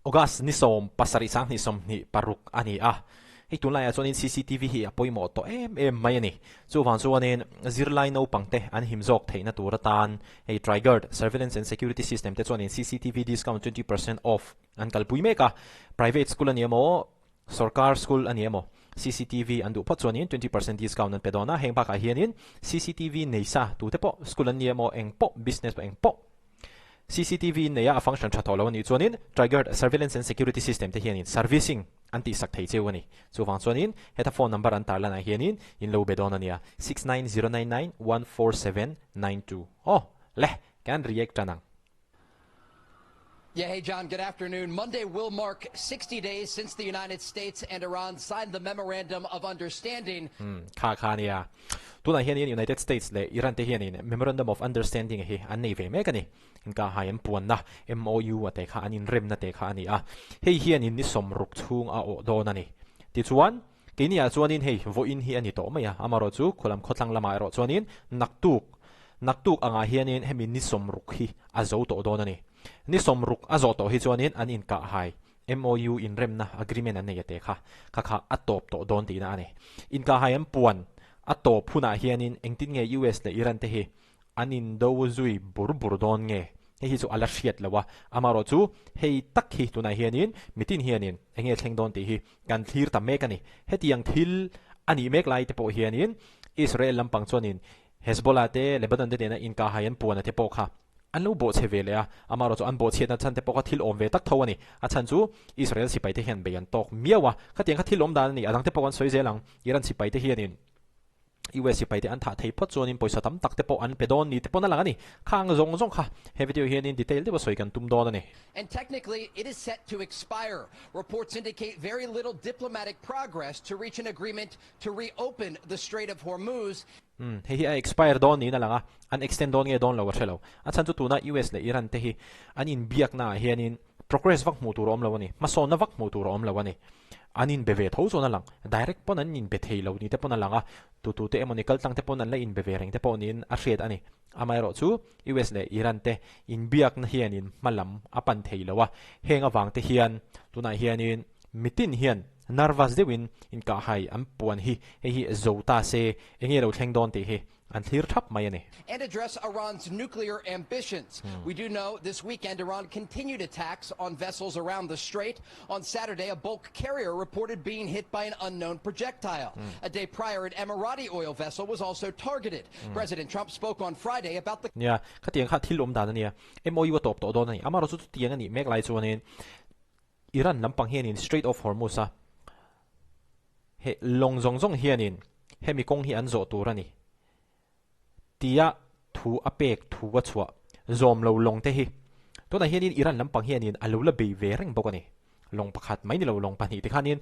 August ni 77 20 26 a ni a. Hei tunlaiah chuanin cctv hi a pawimawh tawh em em mai a ni. Chuvang chuanin zirlai naupang te an him zawk theihna tur atan hei Trigard Surveillance and Security System te chuanin cctv discount 20% off an kalpui mek a. Private school a ni emaw, sorkar school a ni emaw cctv an duh phawt chuanin 20% discount an pe dawn a. Heng bakah hianin cctv nei sa tute pawh school an ni emaw eng pawh business pawh eng pawh CCTV neia a function tha tawh lo a nih chuanin Triggered Surveillance and Security System te hianin servicing an tihsak thei cheu a ni. Chuvang chuanin heta phone number an tarlanah hianin in lo be dawn a nia, 6909914792. Aw le, kan react tan ang. Yeah, hey John, good afternoon. Monday will mark 60 days since the United States and Iran signed the Memorandum of Understanding. Hmm, kha kha nia. Tunah hianin United States leh Iran te hianin Memorandum of Understanding hi an nei ve mek a ni. Inkahhai an puanna, MOU a te kha an inremna te kha a ni a. Hei hianin ni 60 chhung a awh dawn a ni. Tichuan, keiniah chuanin hei vawiin hi a ni tawh mai a, amaherawhchu khualam khawthlang lamah erawh chuanin naktuk, naktuk angah hianin hemi ni 60 hi a zo tawh dawn a ni. Ni 60 a zawh tawh hi chuanin an inkahhai MOU inremna, agreement, an nei a te kha, kha kha a tawp tawh dawn tihna a ni. Inkahhai an puan a tawp hunah hianin engtin nge US leh Iran te hi an indo zui bur bur dawn nge? Hei hi chu a la hriat lo a, amaherawh chu hei tak hi tunah hianin mitin hianin eng nge thleng dawn tih hi kan thlir ta mek a ni. Hetiang thil a nih mek lai te pawh hianin Israel lampang chuanin Hezbollah te, Lebanon te nena inkahhai an puan a te pawh kha An lo bawhchhe ve leh a, amaherawh chu an bawhchhiatna chhan te pawh kha thil awm ve tak tho a ni. A chhan chu Israel sipai te hian bei an tawk miau a, khatiang kha thil awm dan a ni, a dang te pawh kan sawi zel ang. Iran sipai te hianin US sipai te an thah thei phawt chuanin pawisa tam tak te pawh an pe dawn ni te pawn a lang a ni. Khang zawng zawng kha he video hianin detail deuh a sawi kan tum dawn a ni. And technically it is set to expire. Reports indicate very little diplomatic progress to reach an agreement to reopen the Strait of Hormuz. Umm, hei hi a expire dawn niin a lang a, an extend dawn nge dawn lo a hre lo. A chhan chu tuna US leh Iran te hi an inbiakna ah hianin progress vak hmuh tur a awm lo a ni, hmasawnna vak hmuh tur a awm lo a ni. An inbe ve tho chuan a lang, direct pawn an inbe thei lo ni te pawn a lang a, tutu te emawni kaltlang te pawn an la inbe ve reng te pawh niin a hriat a ni. Amaherawh chu US leh Iran te inbiakna hianin hma lam a pan thei lo a, heng avang te hian tunah hianin mitin hian Nervous deuhin inkahhai an puan hi hei hi zo ta se enge lo thleng dawn tih hi an thlir thap mai a ni. And address Iran's nuclear ambitions. We do know this weekend Iran continued attacks on vessels around the strait. On Saturday, a bulk carrier reported being hit by an unknown projectile. A day prior, an Emirati oil vessel was also targeted. President Trump spoke on Friday about the. Nia, khatiang kha thil awm dan a nia. MOU a tawp tawh dawn a ni. Amaherawh chu chutiang a nih mek lai chuanin Iran lampang hianin Strait of Hormuz a he lawng zawng zawng hianin hemi kawng hi an zawh tur a ni tia thu a pek thu a chhuah zawm lo lawng te hi tunah hianin Iran lampang hianin a lo la bei ve reng bawk a ni. Lawng pakhat mai ni lo lawng pahnih te khanin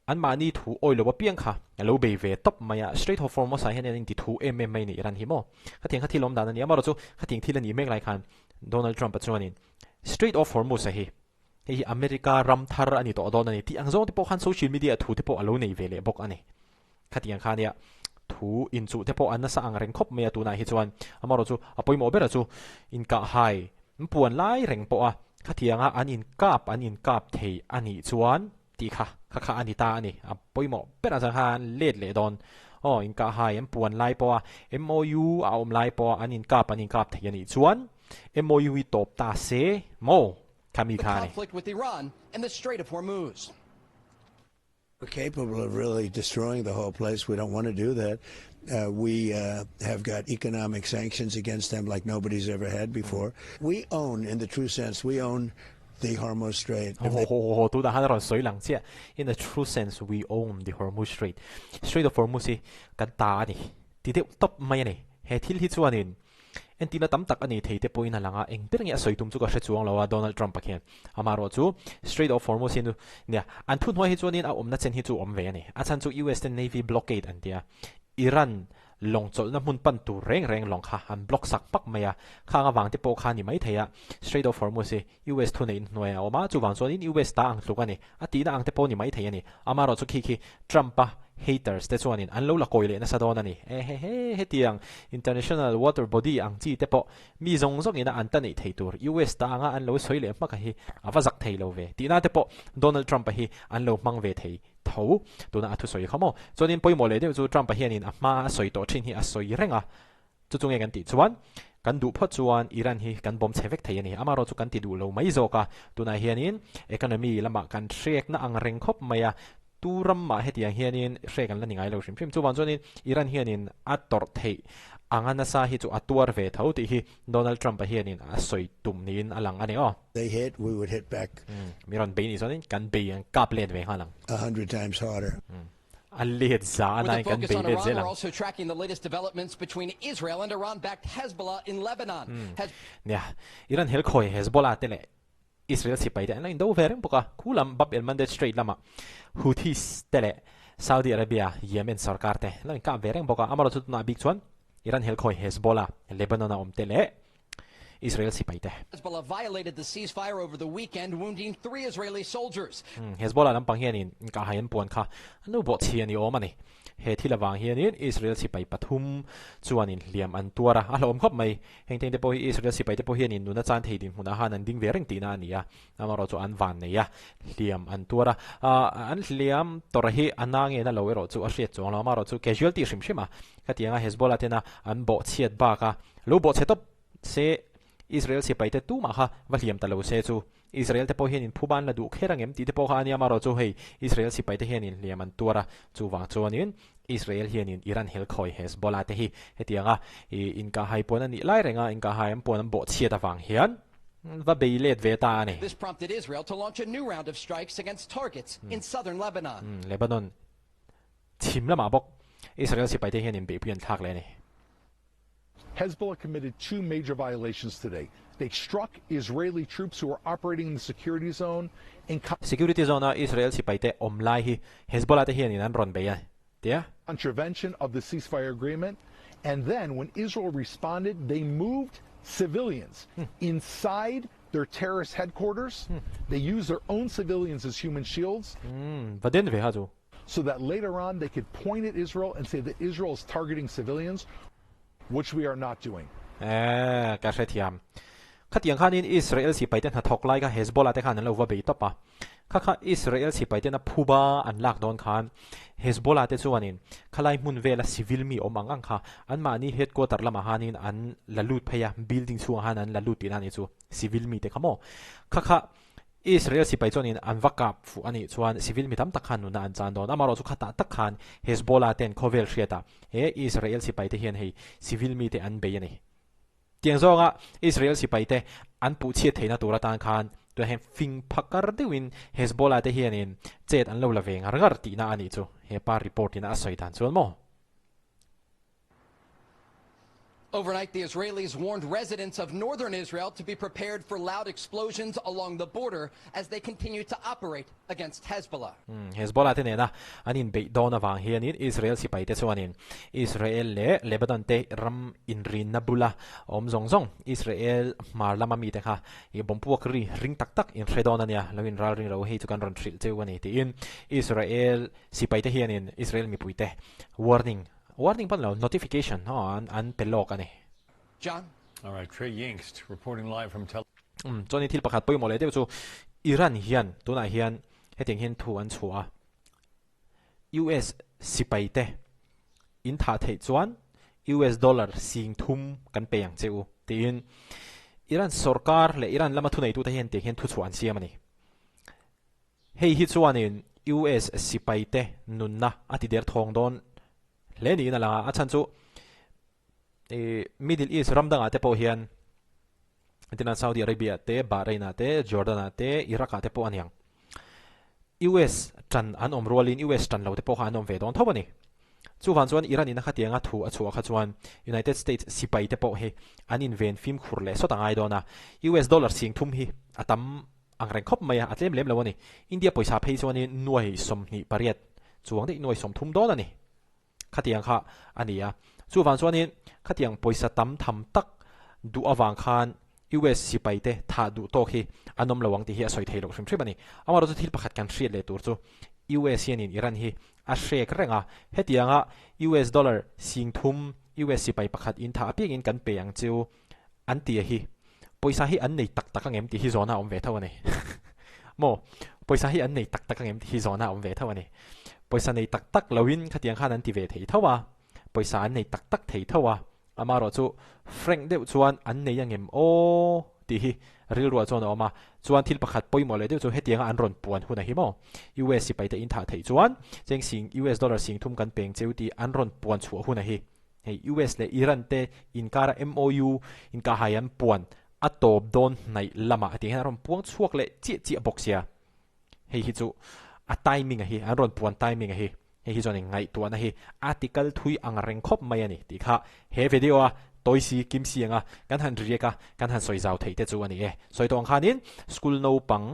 anmahni thu awi lo apiang kha a lo bei ve tawp mai a, Strait of Hormuz ah hian an inti thu em em mai a ni Iran hi maw? Khatiang kha thil awm dan a ni a, amaherawhchu khatiang thil a nih mek lai khan Donald Trump a chuanin Strait of Hormuz a hi hei hi America ram thar a ni tawh dawn a ni tih ang zawng te pawh khan social media thu te pawh a lo nei ve leh bawk a ni. Khatiang kha nia thu inchuh te pawh an nasa ang reng khawp mai a tunah hi chuan amaherawh chu a pawimawh ber a chu inkahhai puan lai reng pawh a khatianga an inkap an inkap thei a nih chuan tih kha kha kha a ni ta a ni. A pawimawh ber a chuan khan let leh dawn aw inkahhai an puan lai pawh a MOU a awm lai pawh a an inkap an inkap thei a nih chuan MOU hi tawp ta se maw khami The kha a ni. conflict with Iran and the Strait of Hormuz. We're capable of really destroying the whole place. We don't want to do that. We have got economic sanctions against them like nobody's ever had before. We own, in the true sense, we own the Hormuz Strait. Ho ho ho ho tunah khan a rawn sawi lang chiah. In the true sense, we own the Hormuz Strait. Strait of Hormuz hi kan ta a ni ti deuh tawp mai a ni. He thil hi chuanin Entirna tam tak a nei thei te pawhin a lang a, eng ber nge a sawi tum chu ka hre chuang lo a, Donald Trump-a khian. Amaherawh chu, Strait of Hormuz hi nu, nia, an thuhnuai hi chuanin a awmna chen hi chu awm ve a ni. A chhan chu US ten Navy blockade an tia, Iran lawng chawlhna hmun pan tur reng reng lawng kha an block sak hmak mai a, khang avang te pawh kha a ni mai thei a, Strait of Hormuz hi US thuneih hnuaiah a awm a, chuvang chuanin US ta ang tluk a ni, a tihna ang te pawh a ni mai thei a ni. Amaherawh chu khi khi Trump-a haters te chuanin an lo la kawi leh nasa dawn a ni. Ehehe, hetiang international water body ang chi te pawh mi zawng zawngin a an ta neih thei tur US ta anga an lo sawi leh hmaka hi a va zak thei lo ve tihna te pawh Donald Trump-a hi an lo hmang ve thei tho. Tuna a thusawi kha maw? Chuanin pawimawh leh deuh chu Trump-a hianin a hma a sawi tawh thin hi a sawi reng a. Chu chu nge kan tih chuan kan duh phawt chuan Iran hi kan bawm chhe vek thei a ni. Amaherawhchu kan ti duh lo mai zawk a. Tunah hianin economy lamah kan hrekna ang reng khawp mai a. Tu ram mah hetiang hianin hrek an la ni ngai lo hrim hrim. Chuvang chuanin Iran hianin a tawrh theih anga nasa hi chu a tuar ve tho tih hi Donald Trump-a hianin a sawi tum niin a lang a ni aw. They hit, we would hit back. Mi rawn bei nih chuanin kan bei ang kap let ve nghal ang. A hundred times harder. A let za a With a nain kan focus bei on let Iran, zel we're ang. also tracking the latest developments between Israel and Iran-backed Hezbollah in Lebanon. Hez Nia, Iran helkhawi Hezbollah te leh Israel sipai te an lo indo ve reng bawk a, khu lam Bab el-Mandeb Strait lama Houthis te leh Saudi Arabia, Yemen sarkar te an lo inkap ve reng bawk a, amaherawhchu tunah bik chuan Iran helkhawi Hezbollah, Lebanon a awm te leh Israel sipai te. Hezbollah violated the ceasefire over the weekend, wounding three Israeli soldiers. Hezbollah lampang hianin inkahhai an puan kha an lo bawhchhi a ni awm a ni. He thil avang hianin Israel sipai pathum chuanin hliam an tuar a, a hlauhawm khawp mai. Heng tengte pawh hi Israel sipaite pawh hianin nuna chan thei dinhmunah khan an ding ve reng tihna a ni a, amaherawh chu an van nei a, hliam an tuar a. An hliam tawrh hi a na nge na lo erawh chu a hriat chuang lo, amaherawh chu casualty hrim hrim a, khatianga Hezbollah tena an bawhchhiat baka lo bawhchhe tawp se Israel sipaite tumah kha va hliam ta lo se chu Israel te pawh hianin phuba an la duh kher angem tih te pawh kha a nia amaherawh chu hei Israel sipaite hianin hliam an tuar a, chuvang chuanin Israel hianin Iran helkhawi Hezbollah te hi hetianga ih inkahhai puan a nih lai renga inkahhai an puan an bawhchhiat avang hian va bei let ve ta a ni. This prompted Israel to launch a new round of strikes against targets in southern Lebanon. Lebanon chhim lamah bawk Israel sipaite hianin beihpui an thlak leh a ni. Hezbollah committed two major violations today. They struck Israeli troops who were operating in the security zone in Security zone a Israel sipaite awm lai hi Hezbollah te hianin an rawn bei a tia. Contravention of the ceasefire agreement and then when Israel responded they moved civilians inside their terrorist headquarters. They used their own civilians as human shields. Va den ve ha chu. So that later on they could point at Israel and say that Israel is targeting civilians, which we are not doing. Eh, ka hrethiam. Khatiang khanin Israel sipaite hnathawk lai kha Hezbollah te khan an lo va bei tawp a. Kha kha Israel sipaite na phuba an lak dawn khan Hezbollah te chuanin khalai hmun vela civil mi awm ang ang kha anmahni headquarter lamah hanin an la lut phei a, building chhungah han an la lut tihna a nih chu, civil mi te kha maw. Kha kha Israel sipai chuanin an va kap fuh a nih chuan civil mi tam tak khan nunna an chan dawn. Amaherawh chu khatah tak khan Hezbollah ten khawvel hriatah he Israel sipaite hian hei civil mite an bei a ni. Tiang zawnga Israel sipaite an puhchhiat theihna tur atan khan tunah hian fing phakar deuhin Hezbollah te hianin chet an lo la ve ngar ngar tihna a nih chu hepa report in a sawi dan chuan maw? Overnight, the Israelis warned residents of northern Israel to be prepared for loud explosions along the border as they continue to operate against Hezbollah. Hezbollah te nena an inbeih dawn avang hianin Israel sipai te chuanin Israel leh Lebanon te ram inrinna bula awm zawng zawng Israel hmar lama mite kha i bompuak ri ring tak tak inhre dawn a nia, lo inral ring lo hei chu kan rawn hrilh cheu a ni tiin Israel sipai te hianin Israel mipuite warning Warning pawn lo, notification aw an an pe lawk a ni. John? All right, Trey Yingst reporting live from Tel. Umm, chuanin thil pakhat pawimawh leh deuh chu Iran hian tunah hian hetiang hian thu an chhuah a, US sipai te in thah theih chuan US dollar sing thum kan pe ang che u tiin Iran sorkar leh Iran lama thuneitute hian tiang hian thuchhuah an siam a ni. Hei hi chuanin US sipaite nunna a ti der thawng dawn hle niin a lang a, a chhan chu Middle East ram dangah te pawh hian entirnan Saudi Arabia te, Bahrain ah te, Jordan ah te, Iraq ah te pawh a niang. US tan an awm rualin US tan lo te pawh kha an awm ve dawn tho a ni. Chuvang chuan Iran in a khatianga thu a chhuah kha chuan United States sipai te pawh hi an inven fimkhur leh sawt a ngai dawn a, US dollar 3000 hi a tam Ang reng khawp mai a, a tlem lem lo a ni. India pawisa phei chuanin nuai 28 chuang daih nuai 30 dawn a ni. Khatiang kha a ni a. Chuvang chuanin khatiang pawisa tam tham tak duh avang khan US sipai te thah duh tawk hi an awm lo ang tih hi a sawi thei loh hrim hrim a ni. Amaherawhchu thil pakhat kan hriat leh tur chu US hianin Iran hi a hrek reng a, hetianga US dollar 3000 US sipai pakhat in tha apiangin kan pe ang chu an ti a hi. Pawisa hi an nei tak tak angem tih hi zawhna a awm ve tho a ni. Maw? Pawisa hi an nei tak tak angem tih hi zawhna a awm ve tho a ni. Pawisa nei tak tak loin khatiang khan an ti ve thei tho a, pawisa an nei tak tak thei tho a, Amaherawh chu frank deuh chuan an nei angem aw tih hi rilruah chuan a awm a, chuan thil pakhat pawimawh leh deuh chu hetianga an rawn puan hun a hi maw? US sipaite in thah theih chuan cheng sing US dollar 3000 kan peng cheu tih an rawn puan chhuah hun a hi. Hei US leh Iran te inkara MOU inkahhai an puan a tawp dawn hnaih lamah hetiang hian an rawn puang chhuak leh chiah chiah bawk sia. Hei hi chu a timing a hi, an rawn puan timing a hi. Hei hi chuan in ngaihtuahna hi a ti kal thui ang reng khawp mai a ni tih kha he video a tawi si kim si anga kan han riak a, kan han sawi zau theih te chu a ni e. Sawi tawh ang khanin school naupang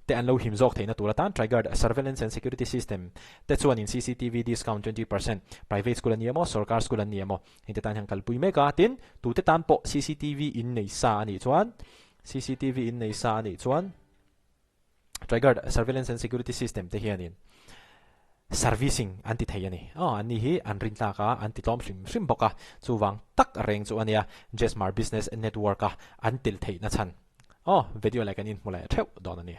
te an lo him zawk theihna tur atan Trigard Surveillance and Security System te chuanin cctv discount 20% private school an ni emaw sorkar school an ni emaw heng te tan hian kalpui mek a, tin tute tan pawh cctv in nei sa a nih chuan cctv in nei sa a nih chuan Trigard Surveillance and Security System te hianin servicing an ti thei a ni. Aw, anni hi an rin tlak a, an ti tlawm hrim hrim bawk a, chuvang tak reng chu a nia Jesmar Business Network a an tel theihna chhan. Aw, video leh kan inhmu leh theuh dawn a ni.